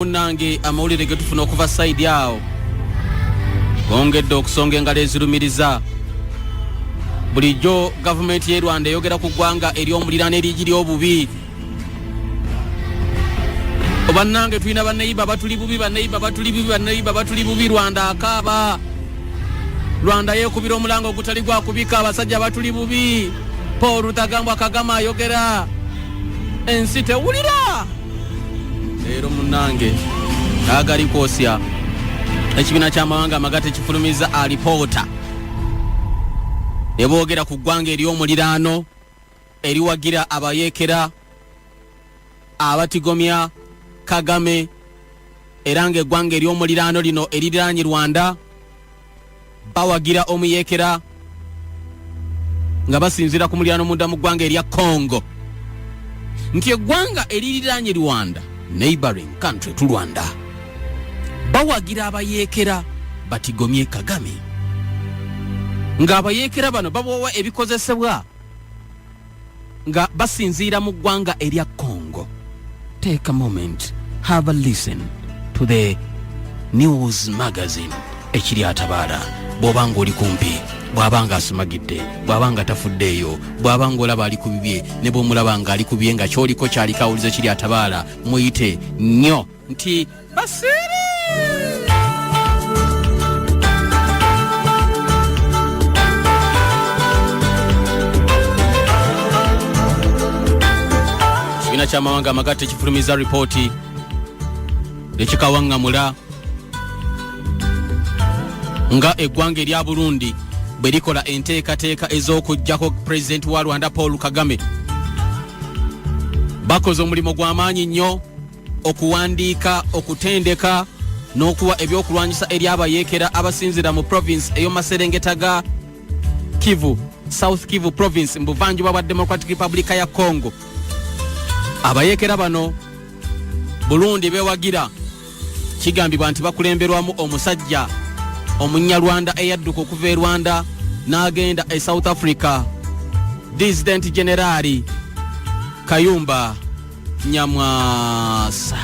Munnange, amawulire ge tufuna okuva side awo gongedde okusonga engalo ezirumiriza. Bulijjo gavumenti y'e Rwanda eyogera ku ggwanga ery'omuliraano erigiri obubi. Bannange, tulina banneyiba batuli bubi, banneyiba batuli bubi, banneyiba batuli bubi. Rwanda akaaba, Rwanda yeekubira omulanga ogutali gwakubika, abasajja batuli bubi. Paul Rutagambwa Kagame ayogera, ensi tewulira. Leero munnange agali kwosya, ekibiina ky'amawanga amagatte kifulumiza alipoota ne boogera ku ggwanga ery'omuliraano eriwagira abayeekera abatigomya Kagame, era ng'eggwanga ery'omuliraano lino eriraanye Rwanda bawagira omuyeekera nga basinziira ku muliraano munda mu ggwanga erya Congo, nti eggwanga eririraanye Rwanda, neighboring country to Rwanda, bawagira abayeekera batigomye Kagame, ng'abayeekera bano babawa ebikozesebwa nga basinziira mu ggwanga erya Congo. Take a moment, have a listen to the news magazine ekiri atabaala. Bw'oba ng'oli kumpi, bw'aba ng'asumagidde, bw'aba nga tafuddeeyo, bw'aba ng'olaba ali ku bibye, ne bw'omulaba ng'ali ku bibye nga kyoliko kyaliko awuliza kiri atabaala, muyite nnyo nti basiiri. Ekibiina ky'amawanga amagatte kifulumiza ripooti ekikawaŋŋamula nga eggwanga erya Burundi bwe likola enteekateeka ez'okuggyako pulezidenti wa Rwanda Paul Kagame. Bakoze omulimu gw'amaanyi nnyo okuwandiika, okutendeka n'okuwa ebyokulwanyisa eri abayeekera abasinzira mu province ey'omaserengeta ga Kivu, South Kivu province mu buvanjuba bwa Democratic Republic ya Congo. Abayeekera bano Burundi bewagira kigambibwa nti bakulemberwamu omusajja omunyarwanda eyadduka okuva e Rwanda n'agenda e South Africa, Dissident Generali Kayumba Nyamwasa.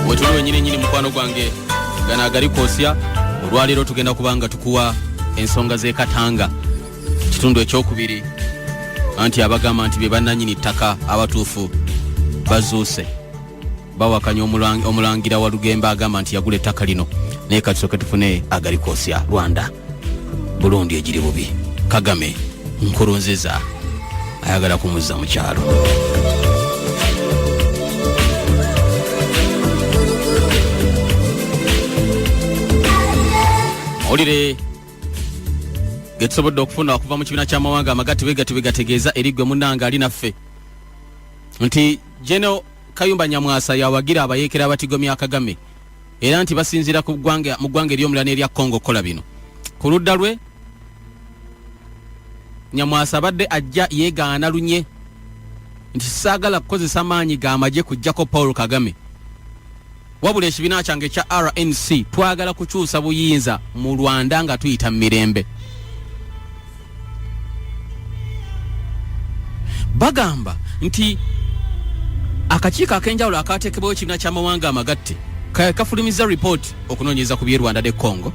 Wetuli wenyini nyini, mukwano gwange, gano agali kwosya. Olwaleero tugenda kubanga tukuwa ensonga z'e Katanga, kitundu ekyokubiri, anti abagamba nti be bannanyini ttaka abatuufu bazuuse bawakanya omulangira wa Lugembe agamba nti yagula ettaka lino. Naye katusooke tufune agali kwosya. Rwanda, Burundi egiri bubi, Kagame Nkurunziza ayagala kumuzza mu kyalo. Mawulire getusobodde okufuna okuva mu kibiina ky'amawanga amagatte bwe begategeeza eri ggwe munnange ali naffe nti General Kayumba Nyamwasa yawagira abayeekera abatigomya Kagame, era nti basinziira ku ggwanga mu ggwanga ery'omuliraano erya Congo okukola bino. Ku ludda lwe, Nyamwasa abadde ajja yeegaana lunye nti saagala kukozesa maanyi ga magye kuggyako Paul Kagame, wabula ekibiina kyange ekya RNC twagala kukyusa buyinza mu Rwanda nga tuyita mu mirembe. Bagamba nti akakiiko ak'enjawulo akateekebwawo ekibiina ky'amawanga amagatte kafulumiza ripooti okunoonyereza ku by'e Rwanda ne Congo.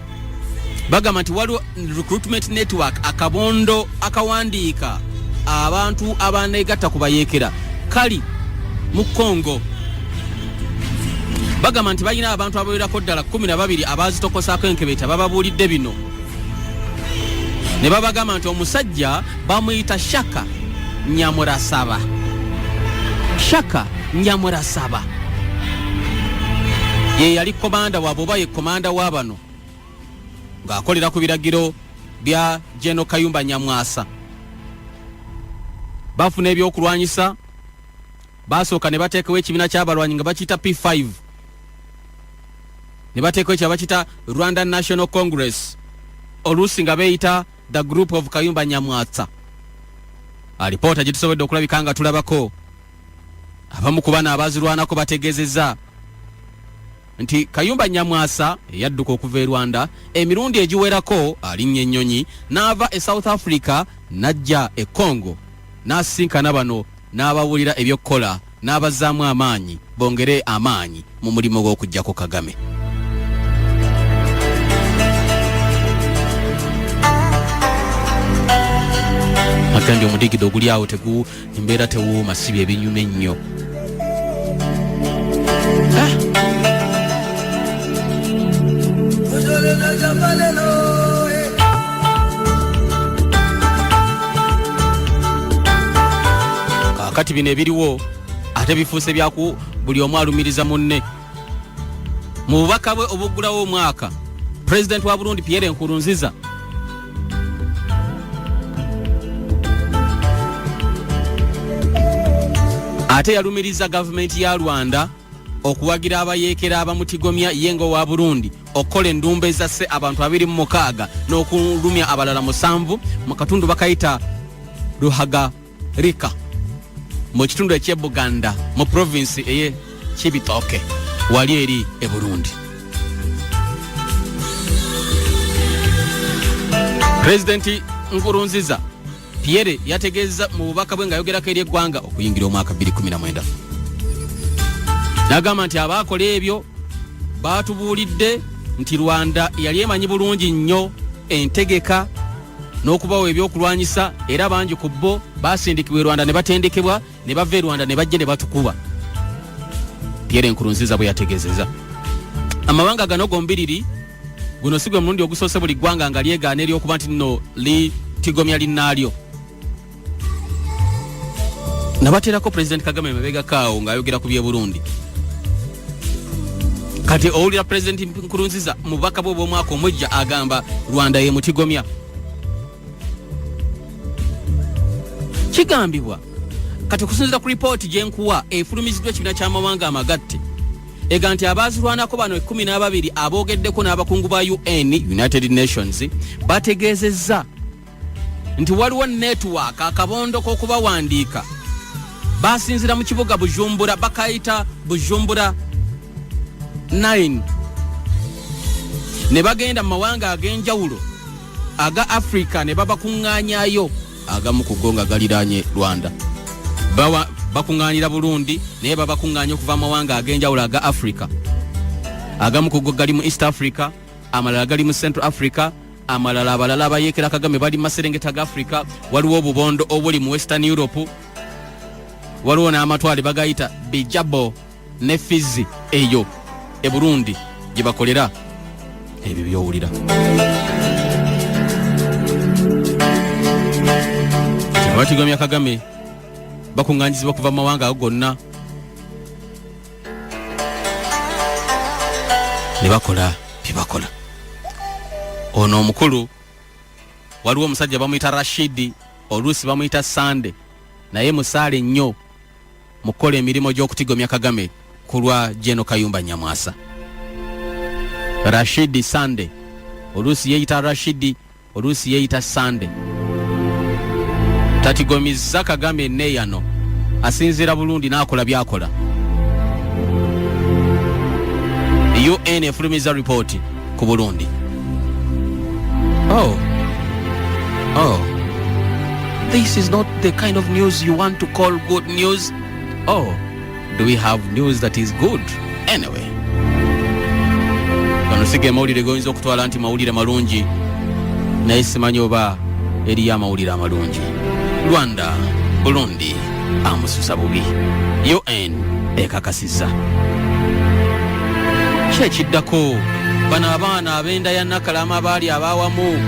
Bagamba nti waliwo recruitment network, akabondo akawandiika abantu abaneegatta ku bayeekera kali mu Congo. Bagamba nti balina abantu abawerako ddala 12 abazitokosaako enkebeta, bababuulidde bino ne babagamba nti omusajja bamuyita Shaka Nyamurasaba. Shaka Nyamurasaba ye yali komanda waabwe, oba ye komanda wa bano, ng'akolera ku biragiro bya Geno Kayumba Nyamwasa. Bafuna ebyokulwanyisa, basooka ne bateekawo ekibiina ky'abalwanyi nga bakiyita P5, ne bateekawo ekyo bakiyita Rwanda National Congress, oluusi nga beeyita the group of Kayumba Nyamwasa. Alipoota gye tusobodde okulabika nga tulabako, abamu ku bano abazirwanako bategeezezza nti Kayumba Nyamwasa eyadduka okuva e Rwanda emirundi egiwerako alinnya ennyonyi n'ava e South Africa. N'ajja e Congo n'asisinkana bano n'abawulira eby'okukola n'abazzaamu amaanyi bongere amaanyi mu mulimu gw'okuggyako Kagame. Agambye omudigido oguli awo tegu embeera tewuuma si bye binyuma ennyo. Kaakati bino ebiriwo ate bifuuse byaku buli omu alumiriza munne. Mu bubaka bwe obuggulawo omwaka, pulezidenti wa Burundi Pierre Nkurunziza ate yalumiriza gavumenti ya Rwanda okuwagira abayeekera abamutigomya ye nga owa Burundi okukola endumba ezasse abantu 26 n'okulumya abalala 7 mu katundu bakayita Ruhagarika mu kitundu eky'e Buganda mu provinsi eye Cibitoke wali eri e Burundi. Pulezidenti Nkurunziza Pierre yategeezza mu bubaka bwe ng'ayogerako eri eggwanga okuyingira omwaka 2019 n'agamba nti abaakola ebyo baatubuulidde nti Rwanda yali emanyi bulungi nnyo entegeka n'okubawa ebyokulwanyisa era bangi ku bo baasindikibwa e Rwanda ne batendekebwa ne bava e Rwanda ne bajja ne batukuba. Pierre Nkurunziza bwe yategeezeza. Amawanga gano gombiriri guno si gwe mulundi ogusoose buli ggwanga nga lyegaana ery'okuba nti nno litigomya linnaalyo. Nabateerako Pulezidenti Kagame emabegako awo ng'ayogera ku by'e Burundi. Kati owulira Pulezidenti Nkurunziza mu bubaka bwe obw'omwaka omujja agamba Rwanda ye mutigomya. Kigambibwa kati okusinziira ku ripooti gye nkuwa efulumiziddwa ekibiina ky'amawanga amagatte ega nti abaazirwanako bano 12 aboogeddeko n'abakungu ba UN, United Nations, bategeezezza nti waliwo netiwaaka akabondo k'okubawandiika basinzira mu kibuga Bujumbura, bakayita Bujumbura 9, ne bagenda mu mawanga ag'enjawulo aga Afrika ne babakuŋŋaanyayo. Agamu ku go nga galiraanye Rwanda bakuŋŋaanira Burundi, naye babakuŋŋaanya okuva mu mawanga ag'enjawulo aga Afrika. Agamu ku go gali mu East Africa, amalala gali mu Central Africa, amalala abalala abayeekera Kagame bali mu maserengeta ga Africa. Waliwo obubondo obuli mu Western Europe, waliwo n'amatwale bagayita Bijabo ne Fizi eyo e Burundi gye bakolera ebyo by'owulira. Abatigomya Kagame bakuŋŋaanyizibwa kuva mu mawanga ago gonna ne bakola bye bakola. Ono omukulu waliwo omusajja bamuyita Rashidi, oluusi bamuyita Sande, naye musaale nnyo mu kukola emirimu gy'okutigomya Kagame ku lwa Gen Kayumba Nyamwasa. Rashidi Sande, oluusi yeeyita Rashidi, oluusi yeeyita Sande. Tatigomizza Kagame neeyano, asinziira Burundi n'akola by'akola. UN efulumiza ripooti ku Burundi. Oh. Oh. This is not the kind of news you want to call good news. Oh, do we have news that is good? Anyway. Gano si ge mawulire g'oyinza okutwala nti mawulire malungi, naye simanyi oba eriyo amawulire amalungi. Rwanda, Burundi amususa bubi. UN ekakasizza. Ki ekiddako? Bano abaana ab'enda ya Nakalama baali abawamu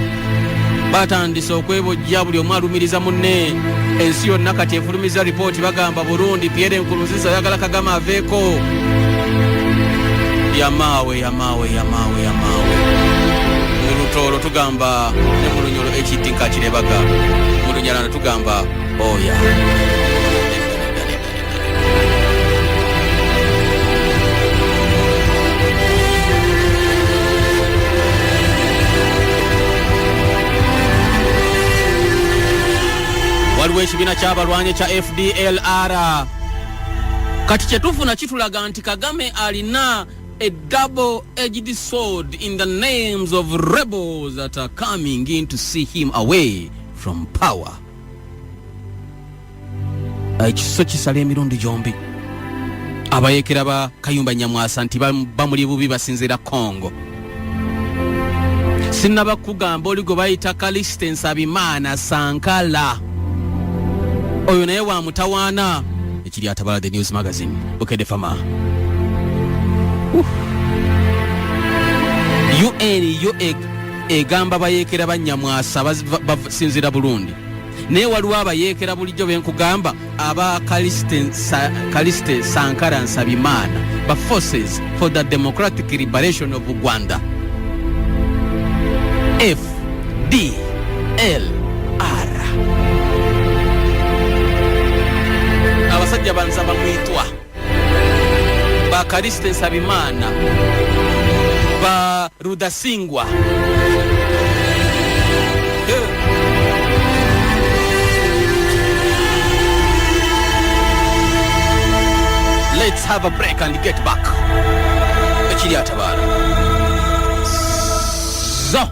batandise okwebojja, buli omu alumiriza munne. Ensi yonna kati efulumiza ripooti, bagamba Burundi Pierre Nkurunziza oyagala Kagame aveeko. Yamaawe, yamaawe, yamaawe, yamaawe. Mu Lutooro tugamba ne mu Lunyolo ekiddi nkakirebaga, mu Lunyarwanda tugamba oya. Waliwo ekibiina ky'abalwanyi kya FDLR. Kati kyetufuna kitulaga nti Kagame alina a double-edged sword in the names of rebels that are coming in to see him away from power. Ekiso kisala emirundi gyombi. Abayeekera ba Kayumba Nyamwasa nti bamuli bubi basinziira Congo. Sinnaba kugamba oli gwe bayita Kaliste Nsabimana Sankala, oyo naye wa mutawaana. Ekiri atabala The News Magazine, Bukedde Fama. UN yo egamba bayeekera ba Nyamwasa basinziira Burundi, naye waliwo abayeekera bulijjo benkugamba aba Kaliste Sankara Nsabimana ba Forces for the Democratic Liberation of Rwanda, F D L R. Abasajja banza bamwitwa ba Kaliste Nsabimana ba Rudasingwa. Let's have a break and get back. Ekiri atabaala zo.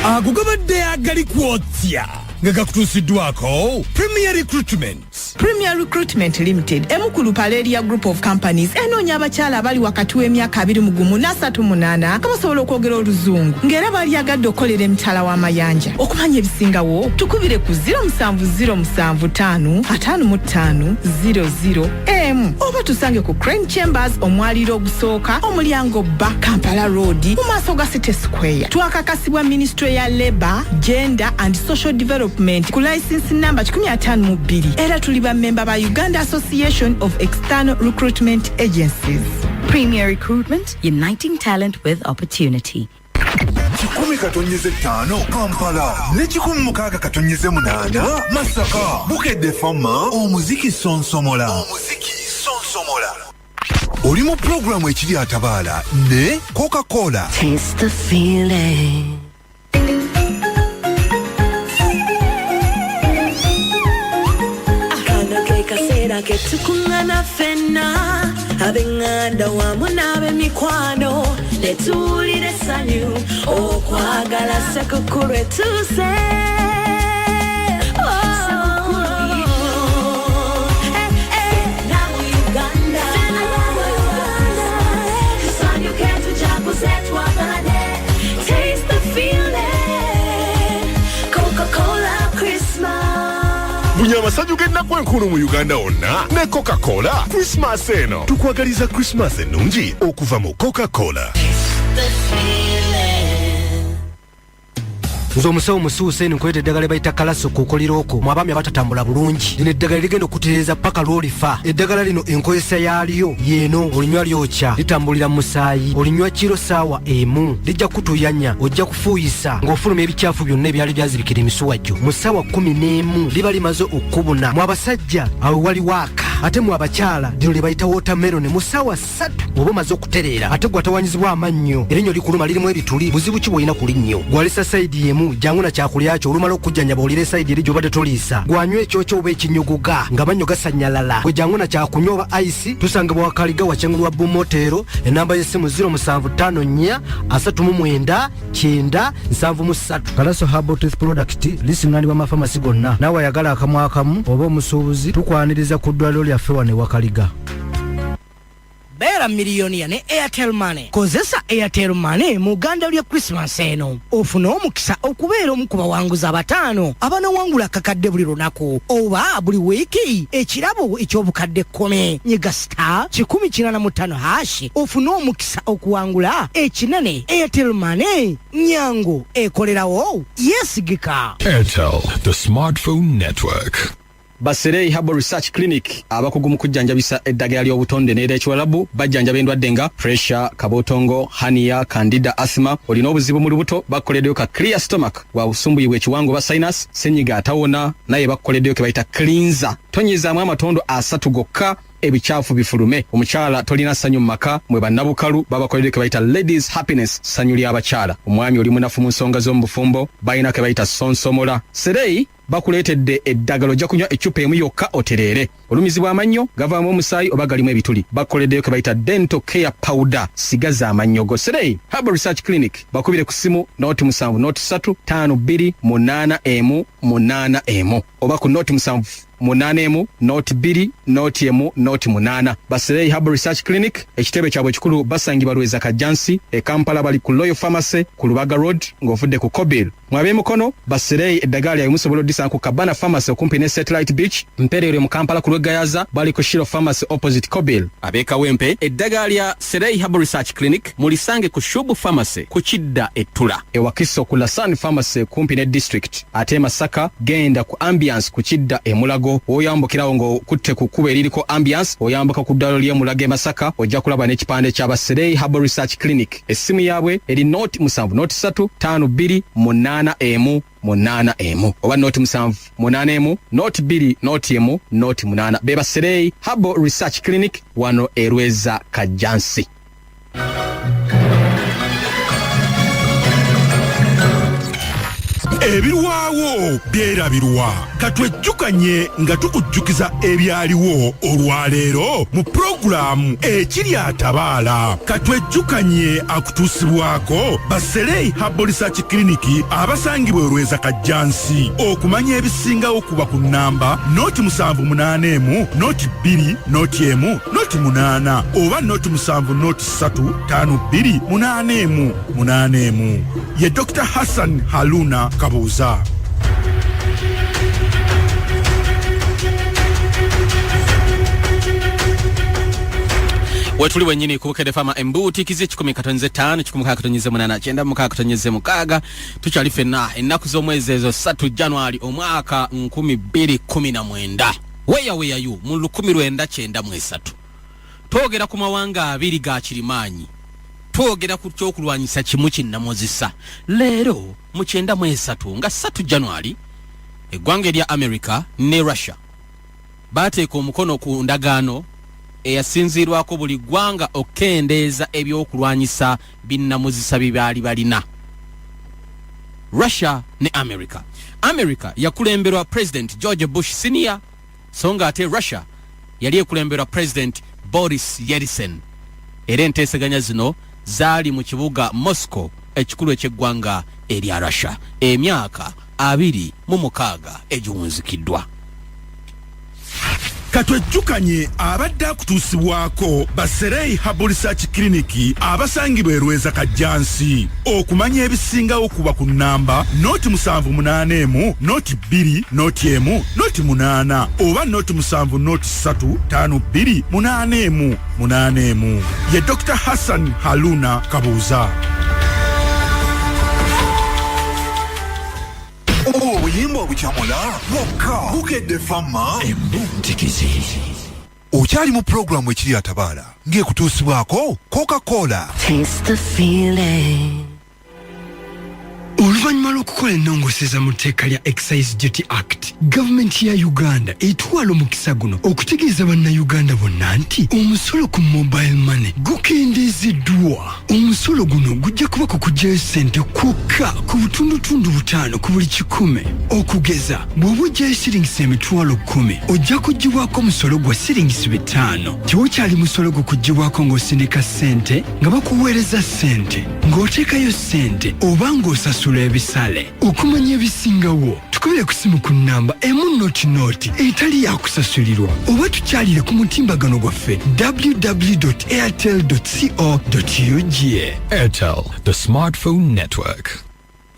Ago gabadde agali kwotya nga gakutuusiddwako Premier Recruitment. Premier Recruitment Limited, emu ku Lupaleria Group of Companies, enoonya abakyala abali wakati w'emyaka 21 n'38 nga basobola okwogera Oluzungu, ng'era balyagadde okukolera emitala w'amayanja. Okumanya ebisingawo, tukubire ku 07075 55 00 m, oba tusange ku Crane Chambers, omwaliro ogusooka, omulyango ba Kampala Road, mu maaso ga City Square. Twakakasibwa Ministry ya Labour, Gender and Social Development ku license number 152, era tuli bammemba ba Uganda Association of External Recruitment Agencies. Premier Recruitment, uniting talent with opportunity. 100.5 Kampala ne 106.8 Masaka. Bukedde Fama, omuziki sonsomola. Omuziki sonsomola. Oli mu pulogulaamu ekiri atabaala ne Coca-Cola. Taste the feeling. Kano ke kaseera ke tukuŋŋaana ffenna, ab'eŋŋanda wamu n'ab'emikwano, ne tuwulira essanyu okwagala Ssekukulu etuuse. Ffenna mu Uganda. Tusanyuke, tujaguze, twagalane. Taste the feeling. Coca-Cola Christmas. Bunya amasanyu g'ennaku enkulu mu Uganda wonna ne Coca-Cola Christmas eno. Tukwagaliza Christmas ennungi okuva mu Coca-Cola. The feeling. Nze omusawo Musuuse, nkweta eddagala bayita Kalaso kukoliroko mu abaami abatatambula bulungi. Lino eddagala ligenda okutereeza paka lw'olifa. Eddagala lino enkozesa yaalyo yeeno: olinywa lyokya, litambulira mu musaayi. Olinywa kiro saawa 1, lijja kutuyanya, ojja kufuuyisa ng'ofulumya ebikyafu byonna ebyali byazibikira emisuwa gyo. Mu ssaawa 11 liba limaze okkubuna. Mu abasajja awo wali waaka, ate mu abakyala lino lye bayita watermelon, mu ssaawa 3 oba omaze okutereera. Ate gwe atawanyizibwa amannyo, erinnyo likuluma, lirimu ebituli, buzibu ki bw'olina ku linnyo, gwalisa side emu, jangu na kyakulya kyo, olumala okujjanjaba olira e side eri gy'obadde toliisa. Gwanywa ekyokyo oba ekinyogoga nga mannyo gasanyalala, gwe jangu na kyakunywa oba ice. Tusangibwa Wakaliga, wakyengulwa Bumotero. Enamba y'essimu 0754 39 973. Kalaso Herbal Tooth Product lisiŋŋanibwa mafamasi gonna. Naawe ayagala akamu akamu oba omusuubuzi, tukwaniriza ku ddwaliro lyaffe wano e Wakaliga. Beera miliyoniya ne Airtel Money. Kozesa Airtel Money mu uganda lya Christmas eno, ofune omukisa okubeera omu ku bawanguzi abataano abanawangula akakadde buli lunaku oba buli wiiki, ekirabo eky'obukadde 10. Nyiga *185# ofune omukisa okuwangula ekinene. Airtel Money, nyangu, ekolerawo, yeesigika. Airtel, the smartphone network. Baserei Herbal Research Clinic, abakugu mu kujjanjabisa eddagala ly'obutonde n'ery'ekiwalabu, bajjanjaba endwadde nga pressure, kabotongo, hernia, candida, asthma. Olina obuzibu mu lubuto, bakukoleddeyo ka clear stomach. Bwabusumbuyibwa ekiwango ba sinus, senyiga atawona, naye bakukoleddeyo ke bayita cleanser. Tonyezaamu amatondo 3 gokka, ebikyafu bifulume. Omukyala tolina ssanyu mu maka, mwe bannabukalu babakoleddeyo ke bayita ladies happiness, ssanyu ly'abakyala. Omwami oli munafu mu nsonga z'omu bufumbo, balina ke bayita sonsomola. Serei Bakuleetedde eddagala, ojja kunywa eccupa emu yokka otereere. Olumizibwa amannyo, gavaamu omusaayi oba galimu ebituli, bakukoleddeyo ke bayita Dental Care Powder, sigaza amannyo go. Serei Herbal Research Clinic, bakubire ku ssimu 0 7 0 3 5 2 8 1 8 1 oba ku 0 7 8 1 0 2 0 1 0 8. Baserei Herbal Research Clinic, ekitebe kyabwe ekikulu basangibwa Lweza Kajjansi. E Kampala bali ku Loyal Pharmacy ku Lubaga Road ng'ovudde ku Kobil. Mwab'emukono, Baserei eddagala lyabwe musobola oddisanga ku Kabana Pharmacy okumpi ne Satellite Beach. Mpererwe mu Kampala ku lw'Egayaza bali ku Shiro Pharmacy opposite Kobil. Ab'e Kawempe, eddagala lya Serei Herbal Research Clinic mulisange ku Shubu Pharmacy ku Kidda Ettula. E Wakiso ku Lasan Pharmacy kumpi ne district. Ate e Masaka genda ku Ambiance ku Kidda e Mulago. Woyambukirawo ng'okutte ku kkubo eririko Ambiance, oyambuka ku ddwaliro ly'e Mulago e Masaka, ojja kulaba n'ekipande ky'Abaserei Herbal Research Clinic. Essimu yaabwe eri 0 7 0 3 5 2 8 1 8 1 oba 0 7 8 1 0 2 0 1 0 8. Be Baserei Herbal Research Clinic wano e Lweza Kajjansi. Ebirwawo byerabirwa, katwejjukanye nga tukujjukiza ebyaliwo olwaleero mu pulogulaamu Ekiri Atabaala. Katwejjukanye akutuusibwako Baserei Herbal Research Clinic abasangibwa e Lweza Kajjansi. Okumanya ebisingawo kuba ku nnamba 0 7 8 1 0 2 0 1 0 8 oba 0 7 0 3 5 2 8 1 8 1. Ye Dr Hassan Haruna Kabuuza. Wetuli wennyini ku Bukedde Fama, embuutikizi 100.5, 106.8, 96.6. Tukyali ffenna. Ennaku z'omwezi ezo 3 January omwaka 2019, weya weyayu mu 1993. Twogera ku mawanga abiri ga kirimaanyi, twogera ku kyokulwanyisa kimu kinnamuzisa. Leero mu 93 nga 3 January, eggwanga erya America ne Russia bateeka omukono ku ndagaano eyasinziirwako buli ggwanga okukendeeza ebyokulwanyisa binnamuzisa bye baali balina. Russia ne America. America yakulemberwa President George Bush Senior, so nga ate Russia yali ekulemberwa President Boris Yeltsin. Era enteeseganya zino zaali mu kibuga Moscow, ekikulu ekyeggwanga erya Russia, emyaka 26 egiwunzikiddwa. Katwejjukanye abadde akutuusibwako Baserei Herbal Research Clinic abasangibwa e Lweza Kajjansi. Okumanya ebisingawo kuba ku nnamba 0 7 8 1 0 2 0 1 0 8 oba 0 7 0 3 5 2 8 1 8 1. Ye Dr Hassan Haruna Kabuuza. Obuyimba obukyamula bwokka, Bukedde Fama. Embuntikizi. Okyali mu pulogulaamu Ekiri Atabaala ng'ekutuusibwako Coca-Cola. Taste the feeling. Oluvannyuma lw'okukola ennongoosereza mu tteeka lya Excise Duty Act, gavumenti ya Uganda etwala omukisa guno okutegeeza bannayuganda bonna nti omusolo ku mobile money gukendeezeddwa. Omusolo guno gujja kuba ku kuggyayo ssente kwokka ku butundutundu 5 ku buli 100. Okugeza, bw'oba oggyayo siringisi 100,000, ojja kuggyibwako omusolo gwa siringisi 5. Tewakyali musolo gukuggyibwako ng'osindika ssente, nga bakuweereza ssente, ng'oteekayo ssente oba ng'osasula ebisale. Okumanya ebisingawo, tukubire ku simu ku nnamba 100 etali yakusasulirwa oba tukyalire ku mutimbagano gwaffe www airtel co ug. Airtel, the smartphone network.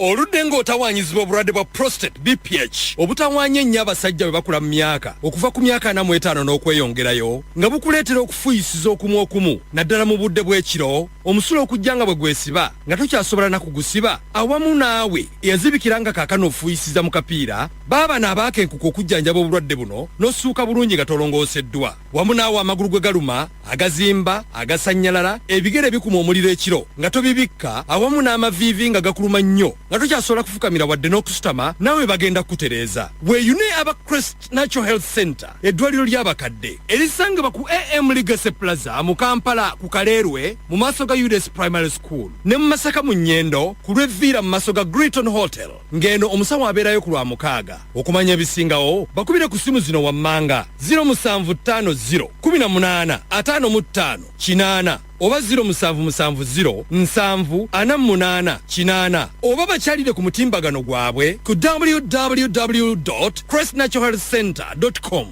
Oludde ng'otawaanyizibwa obulwadde bwa prostate, BPH, obutawaanya ennyo abasajja bwe bakula mu myaka okuva ku myaka 45 n'okweyongerayo, nga bukuleetera okufuyisiza okumu okumu naddala mu budde bw'ekiro, omusulo okujja nga bwe gwesiba nga tokyasobola na kugusiba, awamu naawe eyazibikira nga kaakano ofuyisiza mu kapiira. Baabano abaakenkuka okujjanjaba obulwadde buno n'osuuka bulungi nga tolongooseddwa. Wamu naawe amagulu gwe galuma, agazimba, agasannyalala, ebigere bikuma omuliro ekiro nga tobibikka, awamu n'amaviivi nga gakuluma nnyo nga tokyasobola kufukamira wadde n'okusutama, naawe bagenda kukutereeza. Weeyune aba Crest Natural Health Center, eddwaliro ly'abakadde erisangibwa ku AM Legacy Plaza mu Kampala ku Kaleerwe mu maaso ga ga Udes Primary School ne mu Masaka mu Nyendo ku lw'Evviira mu maaso ga Greeton Hotel ng'eno omusawo abeerayo ku Lwamukaaga. Okumanya ebisingawo bakubire ku ssimu zino wammanga 0750 18 55 8 oba 0770 7 48 8 oba bakyalire ku mutimbagano gwabwe ku www.crestnaturalhealthcenter.com.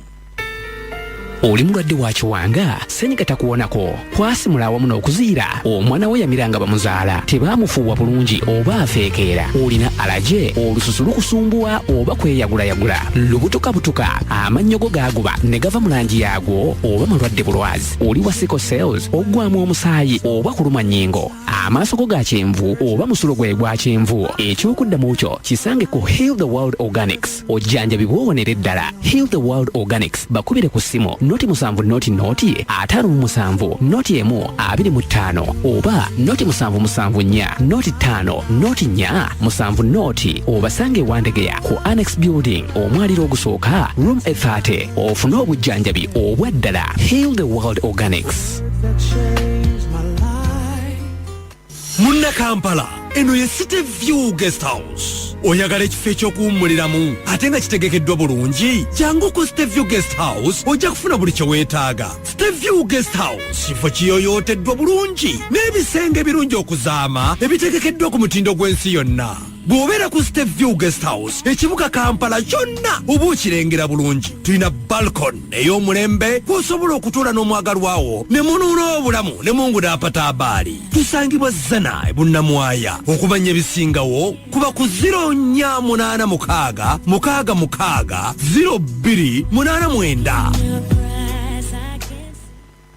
Oli mulwadde wa kiwanga, senyiga takuwonako, kwasimula awamu n'okuziyira, omwana we yamira nga bamuzaala tebaamufuuwa bulungi oba afeekeera, olina alaje, olususu lukusumbuwa oba kweyagulayagula, lubutukabutuka, amannyo go gaaguba ne gava mu langi yaagwo oba mulwadde bulwazi, oli wa sickle cells, oggwamu omusaayi oba kulumwa nnyingo, amaaso go ga kyenvu oba musulo gwe gwa kyenvu. Ekyokuddamu kyo kisange ku Heal the World Organics, ojjanjabibwa owonere ddala. Heal the World Organics, bakubire ku ssimu 0 7 0 0 57 0 1 25 oba 0 7 7 4 0 5 0 4 7 0, obasange Wandegeya ku Annex Building, omwaliro ogusooka, room E30, ofune obujjanjabi obwa ddala. Heal the World Organics. Munna Kampala, eno ye City View Guest House. Oyagala ekifo ekyokuwummuliramu ate nga kitegekeddwa bulungi? Jangu ku City View Guest House, ojja kufuna buli kye weetaaga. City View Guest House kifo kiyoyooteddwa bulungi n'ebisenge ebirungi okuzaama ebitegekeddwa ku mutindo gw'ensi yonna. Bw'obeera ku City View Guest House, ekibuga Kampala kyonna oba okirengera bulungi. Tulina balcony ey'omulembe kw'osobola okutuula n'omwagalwawo ne munuuna obulamu ne mungu n'apataabaali. Tusangibwa Zana e Bunnamwaya. Okumanya ebisingawo kuba ku 0486 66 02 89.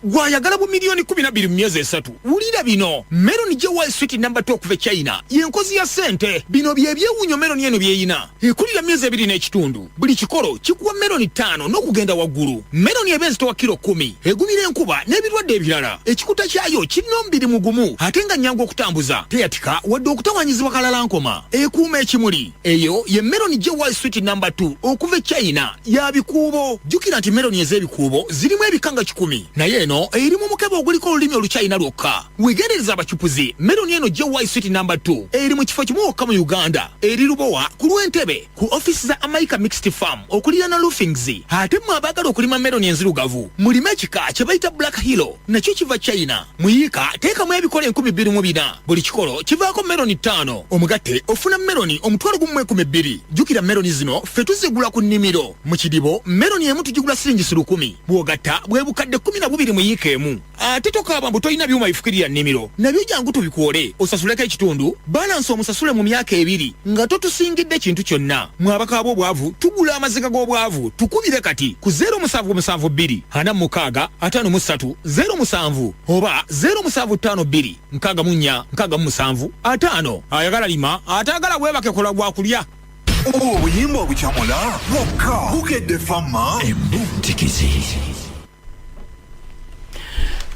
Gwayagala bu miliyoni 12 mu myezi 3, wulira bino. Meloni JY Sweet namba 2 okuva e China yenkozi ya ssente. Bino bye byewuunyo meloni eno byeyina: ekulira myezi 2 n'ekitundu, buli kikolo kikuwa meloni 5 n'okugenda waggulu. Meloni eba ezitowa kilo 10, egumira enkuba n'ebirwadde ebirala. Ekikuta kyayo kirina omubiri mugumu ate nga nnyangu okutambuza, teyatika wadde okutawanyizibwa kalalankoma, ekuuma ekimuli. Eyo ye meloni JY Sweet namba 2 okuva e China ya bikuubo. Jjukira nti meloni ez'ebikuubo zirimu ebika nga 100, naye eno eri mu mukebe oguliko olulimi Oluchina lwokka. Wegendereza abacupuzi, meloni eno JY Sweet namba 2 eri mu kifo kimu wokka mu Uganda, eri Lubowa ku lw'Entebe ku ofisi za Amaika Mixed Farm okuliraana Roofings. Ate mmwe abaagala okulima meloni enzirugavu, mulime ekika kye bayita Black Hero, nakyo kiva China. Muyiika teekamu ebikolo 2400, buli kikolo kivaako meloni 5, omugatte ofuna meloni 10,012. Jjukira meloni zino ffe tuzigula ku nnimiro mu kidibo. Meloni emu tugigula siringisi 1,000, bw'ogatta bwe bukadde 12 mu yiika emu. Ate tokaaba mbu tolina byuma bifukirira nnimiro, nabyo jangu tubikwole, osasuleko ekitundu, balance omusasule mu myaka 2 nga totusingidde kintu kyonna. Mwe abakaaba obwavu, tugula amaziga g'obwavu. Tukubire kati ku 0772 46 53 07 oba 0752 64 67 50. Ayagala lima, atagala bwebake, kola gwakulya. Obuyimba obukyamula bwokka, Bukedde Fama, Embutikizi.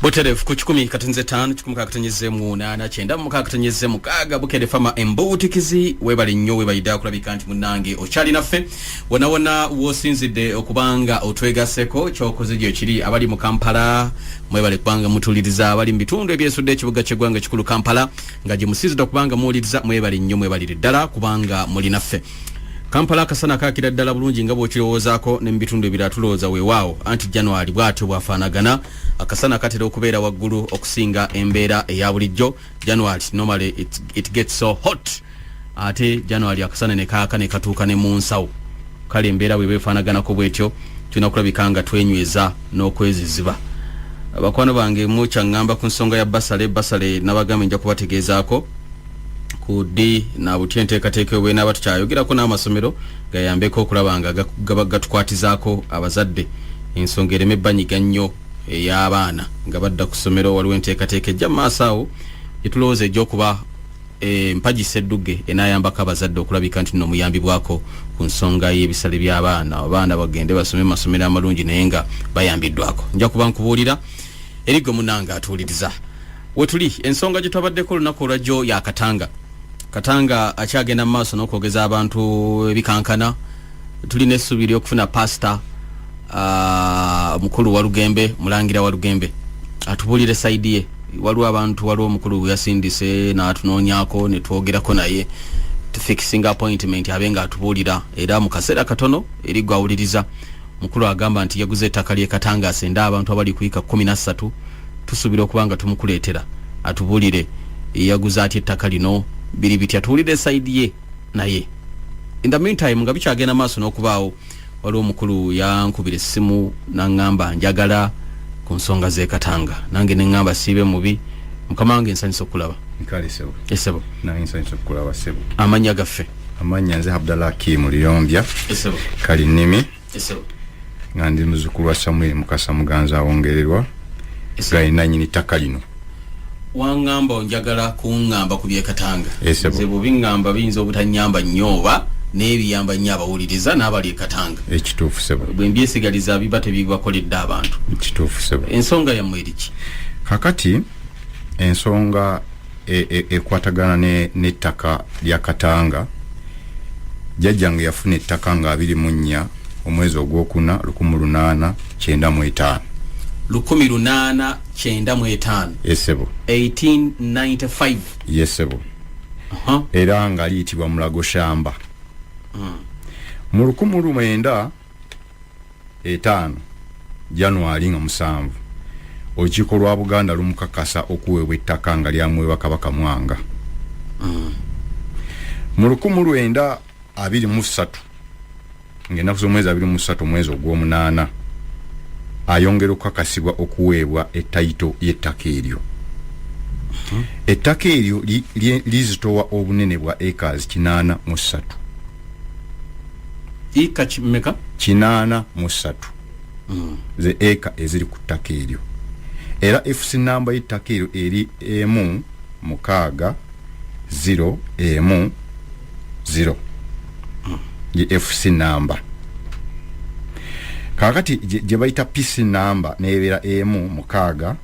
Butereevu ku 100.5, 106.8, 96.6, Bukedde Fama, Embuutikizi. Webale nnyo, webalidde akulabika nti munnange okyali naffe wonna wonna wosinzidde okubanga otwegaseko. Kyokoze gyo kiri. Abali mu Kampala mwebale kubanga mutuliriza, abali mu bitundu ebyesudde ekibuga ky'eggwanga ekikulu Kampala nga gye musinzidde okubanga muwuliriza, mwebale nnyo, mwebalire ddala kubanga muli naffe. Kampala akasana kakira ddala bulungi nga bw'okirowoozaako, ne mu bitundu ebirala tulowooza weewaawo, anti January bw'atyo bw'afaanagana, akasana katera okubeera waggulu okusinga embeera eya bulijjo. January normally it gets so hot, ate January akasana ne kaaka ne katuuka ne mu nsawo. Kale embeera bweba efaanaganako bwetyo, tulina kulabika nga twenyweza n'okweziziba. Bakwano bange, mukyaŋŋamba ku nsonga ya bursary. Bursary nabagambye nja kubategeezaako ku ddi na butya enteekateeka bwenaaba tukyayogerako n'amasomero gayambeko okulaba nga gatukwatizaako abazadde, ensonga ereme banyiga nnyo ey'abaana nga badda ku ssomero. Waliwo enteekateeka ejja mu maaso awo gyetulowooza ejja okuba mpagi ssedduge enaayambako abazadde okulabika nti nno muyambibwako ku nsonga y'ebisale by'abaana, abaana bagende basome mu masomero amalungi naye nga bayambiddwako. Nja kuba nkubuulira eri gwe munange atuwuliriza. Wetuli ensonga gye twabaddeko olunaku olwajjo ya Katanga. Katanga akyagenda mu maaso n'okwogeza abantu ebikankana. Tulina essuubi ly'okufuna pasita mukulu Walugembe, mulangira Walugembe, atubuulire side ye. Waliwo abantu, waliwo omukulu gwe yasindise n'atunoonyako ne twogerako naye, tufixinga appointment abe nga atubuulira. Era mu kaseera katono eri gwawuliriza, mukulu agamba nti yaguze ettaka ly'e Katanga asende abantu abali kuyika 13. Tusuubira okuba nga tumukuleetera atubuulire yaguze atya ettaka lino, biri bitya, tuwulire side ye. Naye in the meantime, nga bikyagenda maaso n'okubaawo, waliwo omukulu yankubira essimu n'aŋŋamba njagala ku nsonga z'e Katanga, nange ne ŋŋamba siibe mubi. Mukama wange, nsanyusa okulaba. Nkale sebo. Esebo. Nange nsanyusa okukulaba sebo. Amannya gaffe? Amannya nze Abdallah Hakimu Liyombya. Esebo. Kalinimi. Esebo. Nga ndi muzukulu wa Samuel Mukasa Muganza awongererwa, gali nanyini ttaka lino. Waŋŋamba onjagala kuŋŋamba ku byekatanga. Esebo. Nze bwebiŋŋamba biyinza obutanyamba nnyo, oba n'ebiyamba nnyo abawuliriza n'abali e Katanga. Ekituufu sebo. Bwe mbyesigaliza biba tebibakoledde abantu. Kituufu sebo. Ensonga yammwe eriki? Kakati ensonga ekwatagana n'ettaka lya Katanga, jjajjange yafuna ettaka nga 24 omwezi ogwokuna 1895. 1895? Esebo. 1895? Yesebo. Era nga liyitibwa Mulago Shamba. Mu 1905 Januari nga 7, olukiiko lwa Buganda lumukakasa okuweebwa ettaka nga lyamuweebwa Kabaka Mwanga. Mu 1923, ng'ennaku z'omwezi 23 omwezi ogw'omunaana, ayongera okukakasibwa okuweebwa etayito y'ettaka eryo. Ettaka eryo lizitowa obunene bwa acres 83. Ika kimeka? 83. Ze eka eziri ku ttaka eryo. Era FC namba y'ettaka eryo eri 1 6 0 1 0, ye FC namba. Kakati gye bayita PC namba nebeera 1 6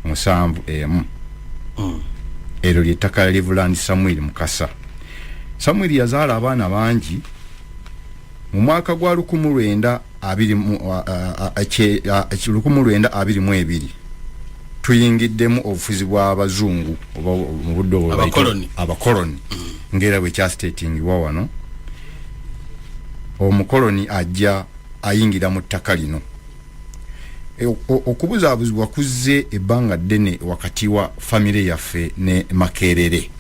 7 1. Eryo lyettaka lya Reverend Samuel Mukasa. Samuel yazaala abaana bangi. Mu mwaka gwa 1922 tuyingiddemu obufuzi bw'abazungu, oba mu budde obwo bayita Abakoloni. Abakoloni. Ng'era bwe kyastatingibwa wano, omukoloni ajja ayingira mu ttaka lino. Okubuzaabuzibwa kuzze ebbanga ddene wakati wa famire yaffe ne Makerere.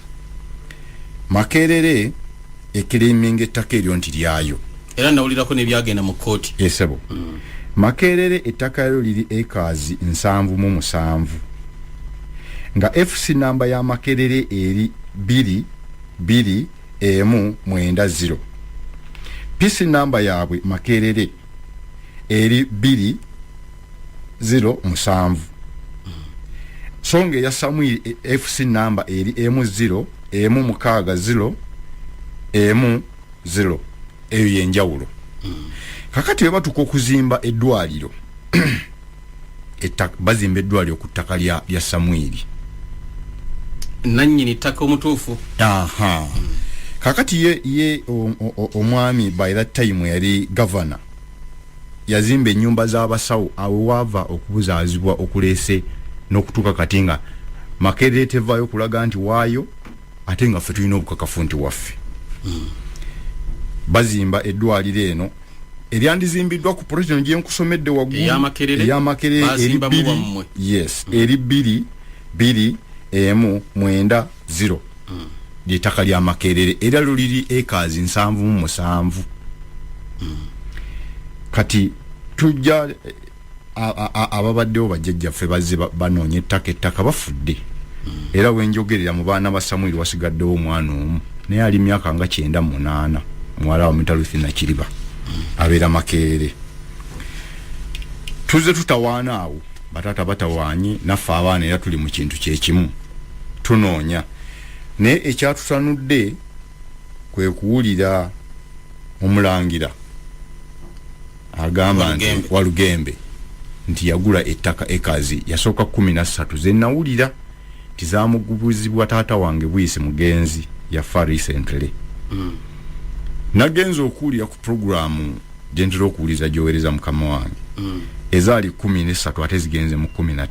Makerere eclaiminga ettaka eryo nti lyayo. Era nawulirako n'ebyagenda mu kkooti. Esebo. Makerere ettaka eryo liri acres 77, nga FC namba ya Makerere eri 2 2 1 9 0. PC namba yaabwe Makerere eri 2 0 7. So nga eya Samuel FC namba eri 1 0 1 6 0 1 0. Eyo yenjawulo. Kakati bwe batuuka okuzimba eddwaliro, bazimba eddwaliro ku ttaka lya Samwiri. Nannyini ttaka omutuufu. Aha. Kakati ye omwami by that time yali governor, yazimba ennyumba z'abasawo. Awo waava okubuzaazibwa okuleese n'okutuuka kati nga Makerere tevaayo okulaga nti waayo, ate nga ffe tulina obukakafu nti waffe. Bazimba eddwaliro eno eryandizimbiddwa ku plot eno gyenkusomedde waggulu. Ey'Amakerere? Ey'Amakerere eri Bazimbamu 2 wammwe. Yes, eri 2 2 1 9 0, lyettaka lya Makerere, era lyo liri acres 77. Kati tujja ababaddewo bajjajjaffe bazze banoonya ettaka, ettaka bafudde. Era wenjogerera mu baana ba Samwiri wasigaddewo omwana omu, naye ali myaka nga 98, muwala wa Mitaluthi Nakiriba, abeera Makerere. Tuzze tutawaana awo, bataata batawaanye naffe abaana, era tuli mu kintu kyekimu, tunoonya. Naye ekyatutanudde kwe kuwulira omulangira agamba nti Walugembe. Walugembe nti yagula ettaka acres yasooka 13, ze nawulira nti zamugubuzibwa taata wange Buyisi mugenzi, yafa recently. Nagenza okuwulira ku programu gyentera okuwuliza gyowereza mukama wange, ezaali 13 ate zigenze mu 15.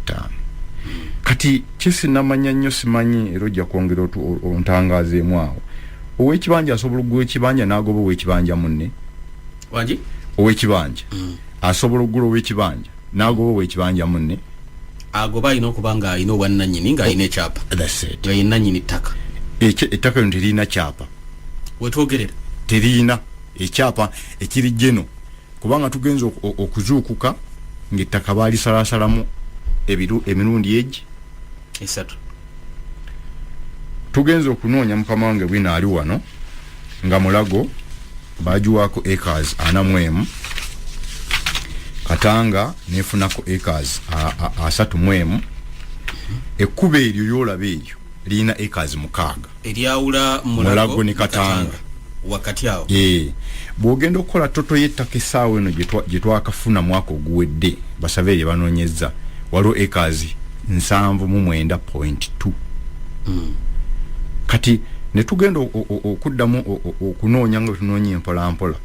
Kati kyesinamanya nnyo, simanyi era ojja kwongera ontangaazeemu awo. Owekibanja asobola okugula ekibanja n'agoba owekibanja munne? Wangi? Owekibanja asobola okugula owekibanja n'agoba owekibanja munne? Agoba alina okuba nga alina obwannannyini, ng'alina ekyapa. That's it. Nga ye nannyini ttaka. Ettaka lino teririna kyapa. Wetwogerera Teriyina ekyapa ekiri geno, kubanga tugenza okuzuukuka ng'ettaka baalisalaasalamu emirundi egi esatu. Tugenza okunoonya mukama wange bwino ali wano nga Mulago bagiwaako acres 41, Katanga nefunako acres 31. Ekkubo eryo lyolaba eryo lirina acres 6. Eryawula Mulago ne Katanga. Wakati awo. Eh, bw'ogenda okukola total y'ettaka essaawa eno gye twakafuna mwaka oguwedde, basabe gye banoonyezza, waliwo acres 79.2. Kati ne tugenda okuddamu okunoonya nga bwe tunoonya empolampola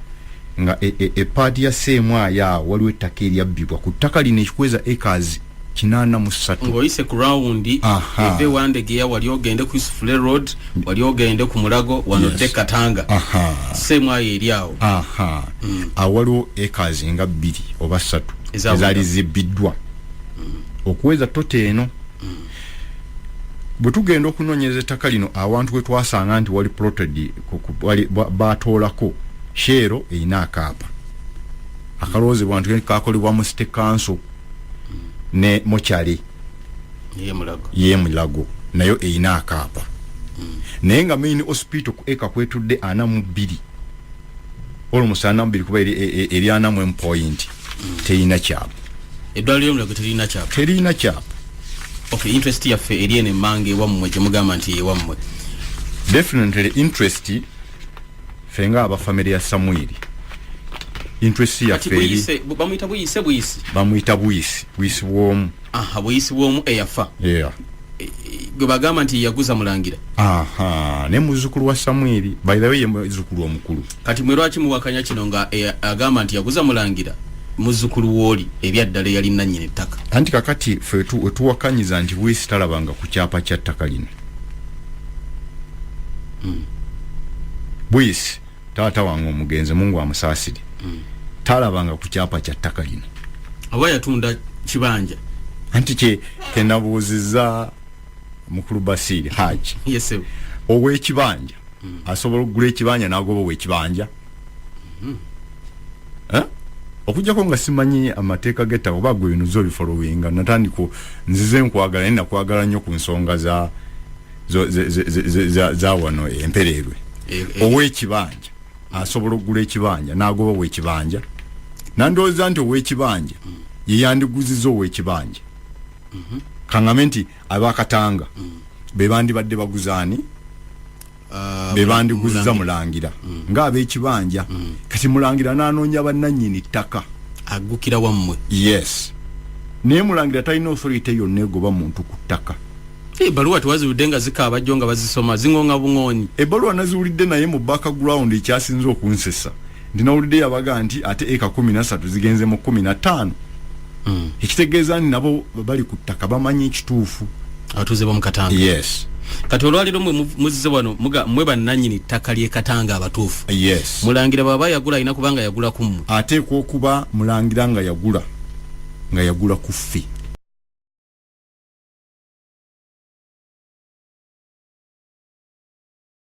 nga epaati ya seemwayo awo waliwo ettaka eryabbibwa ku ttaka lino ekikweza acres 83. Ng'oyise ku rawundi eva ewandegeya, wali ogende ku Yusufule Road, wali ogende ku Mulago wano dde Katanga, seemwayo eri awo. Aha, awo waliwo acres nga 2 oba 3 ezaali zibbiddwa okuweza total eno. Bwe tugenda okunoonyereza ettaka lino, awantu we twasanga nti wali plotted batoolako Shell erina akaapa akalowoozebwa nti kakolebwa mu city council ne mokyale ye Mulago nayo erina akaapa, naye nga main hospital ku eka kwetudde 42, almost 42, kuba eri 41 point, terina kyapa. Eddwaliro Mulago terina kyapa? Terina kyapa. Okay, interest yaffe eri eno emmanga ewammwe gyemugamba nti yewammwe? Definitely, interest ffe nga abafamily ya Samwiri, interest yaffe eri bamuyita Buyise, Buyisi? Bamuyita Buyisi, Buyisi bwomu. Aha, Buyisi bwomu eyafa. Yeah. Gwe bagamba nti yaguza Mulangira. Aha, ne muzzukulu wa Samwiri, by the way, ye muzzukulu omukulu. Kati mwe lwaki muwakanya kino nga agamba nti yaguza Mulangira muzzukulu wooli ebyaddala eyali nannyini ettaka? Anti kakati ffe wetuwakanyiza nti Buyisi talabanga ku kyapa kya ttaka lino. Buyisi taata wange omugenzi, Mungu amusaasire, talabanga ku kyapa kya ttaka lino. Oba yatunda kibanja? Anti kye kenabuuziza mukulu Basiri Haji. Yes. Owekibanja asobola okugula ekibanja n'agoba owekibanja? Eh? Okujjako nga simanyi amateeka g'ettaka oba gwe bino zo bifollowinga. Natandika nzize nkwagala, naye nakwagala nnyo ku nsonga za wano empereerwe. Owekibanja asobola okugula ekibanja n'agoba owekibanja? Nandowooza nti owekibanja ye yandiguziza owekibanja. Kaŋŋambe nti abakatanga be bandibadde baguzaani? Be bandiguziza Mulangira ng'ab'ekibanja. Kati Mulangira n'anoonya bannannyini ttaka. Agukira wammwe. Yes, naye Mulangira talina authority yonna egoba muntu ku ttaka. Ebbaluwa tewaziwulidde nga zikaaba jjo nga bazisoma ziŋoŋa buŋoonyi? Ebbaluwa naziwulidde, naye mu background ekyasinze okunsesa nti nawulidde yabaga nti ate eka 13 zigenze mu 15, ekitegeeza nti nabo bali ku ttaka bamanyi ekituufu. Abatuuze b'omukatanga? Yes. Kati olwaleero mwe muzze wano mwe bannannyini ttaka ly'e Katanga abatuufu? Yes. Mulangira bw'aba yagula alina kubanga yagula ku mmwe? Ateekwa okuba Mulangira nga yagula ku ffe.